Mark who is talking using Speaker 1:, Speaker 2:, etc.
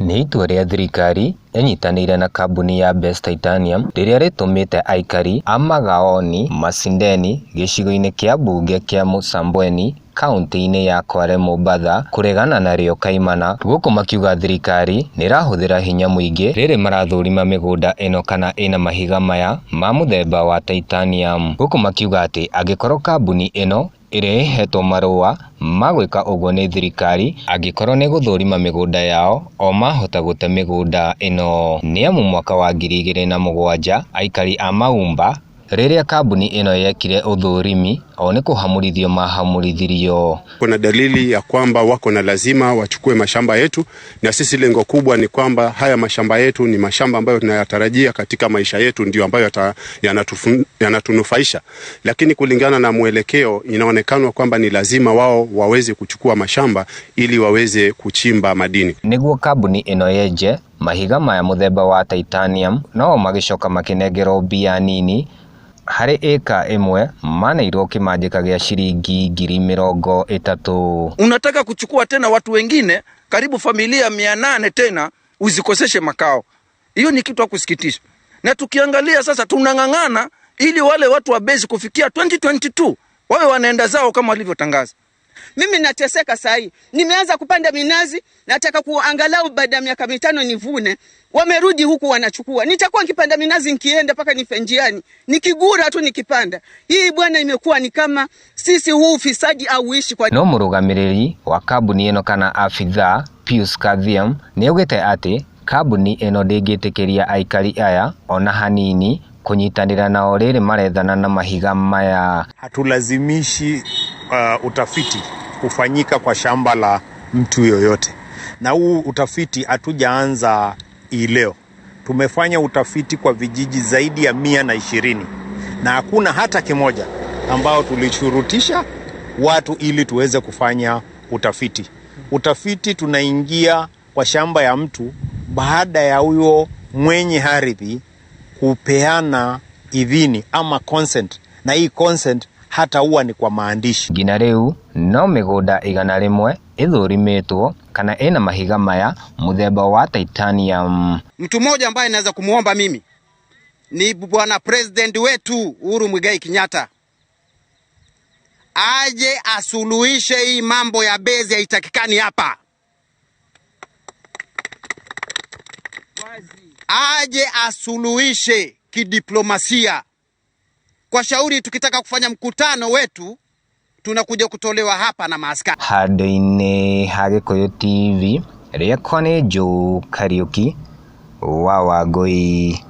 Speaker 1: Nĩ itua rĩa thirikari ĩnyitanĩire na kambuni ya Base Titanium rĩrĩa rĩtũmĩte aikari a Magaoni Masindeni gĩcigo-inĩ kĩa mbunge kĩa Msambweni kauntĩ-inĩ ya Kwale Mombatha kũregana narĩo kaimana gũkũ makiuga thirikari nĩĩrahũthĩra hinya mũingĩ rĩrĩ marathũrima mĩgũnda ĩno kana ĩna mahiga maya ma mũthemba wa titanium gũkũ makiuga atĩ angĩkorwo kambuni ĩno ĩrĩa ĩhetwo marũa ma gwĩka ũguo nĩ thirikari angĩkorwo nĩ gũthũrima mĩgũnda yao o mahota gũte mĩgũnda ĩno. Nĩamu mwaka wa 2007 aikari a Maumba rĩrĩa kambuni ĩno yekire ũthũrimi o nĩ kũhamũrithio mahamũrithirio.
Speaker 2: Kuna dalili ya kwamba wako na lazima wachukue mashamba yetu, na sisi lengo kubwa ni kwamba haya mashamba yetu ni mashamba ambayo tunayatarajia katika maisha yetu, ndio ambayo yanatunufaisha, lakini kulingana na mwelekeo inaonekana kwamba ni lazima wao waweze kuchukua mashamba ili waweze kuchimba madini.
Speaker 1: Nĩguo kambuni ĩno yenje mahiga maya mũthemba wa titanium no magĩcoka makĩnengerwo mbia nini harĩ ĩka ĩmwe maneirwo kĩmanjĩka gĩa ciringi 30,000.
Speaker 3: Unataka kuchukua tena watu wengine karibu familia 800 tena uzikoseshe makao. Hiyo ni kitu ya kusikitisha. Na tukiangalia sasa tunang'ang'ana ili wale watu wa Base kufikia 2022 wawe wanaenda zao kama walivyotangaza.
Speaker 4: Mimi nateseka saa hii. Nimeanza kupanda minazi, nataka kuangalau baada ya miaka 5 nivune. Wamerudi huku wanachukua. Nitakuwa nikipanda minazi nikienda mpaka nife njiani. Nikigura tu nikipanda. Hii bwana imekuwa ni kama sisi huu ufisadi auishi kwa.
Speaker 1: No mũrũgamĩrĩri wa kambuni ĩno kana abithaa Pius Kathiam nĩaugĩte atĩ kambuni ĩno ndĩngĩtĩkĩria aikari aya ona hanini kũnyitanĩra nao rĩrĩ marethana na mahiga maya.
Speaker 5: Hatulazimishi utafiti kufanyika kwa shamba la mtu yoyote, na huu utafiti hatujaanza hii leo. Tumefanya utafiti kwa vijiji zaidi ya 120 na hakuna hata kimoja ambao tulishurutisha watu ili tuweze kufanya utafiti. Utafiti tunaingia kwa shamba ya mtu baada ya huyo mwenye ardhi kupeana idhini ama consent, na hii consent hata huwa ni kwa maandishi.
Speaker 1: Nginya rĩu no mĩgũnda 100 ĩthũrimĩtwo kana ĩna mahiga maya mũthemba wa titanium.
Speaker 6: Mtu mmoja ambaye naweza kumuomba mimi ni bwana president wetu Uhuru Muigai Kenyatta, aje asuluhishe hii mambo ya Base haitakikani hapa. Aje asuluhishe kidiplomasia. Kwa shauri tukitaka kufanya mkutano wetu tunakuja kutolewa hapa na maaskari.
Speaker 1: Handũ-inĩ ha Gĩkũyũ TV rĩakwa nĩ Joe Kariũki wa Wangũi.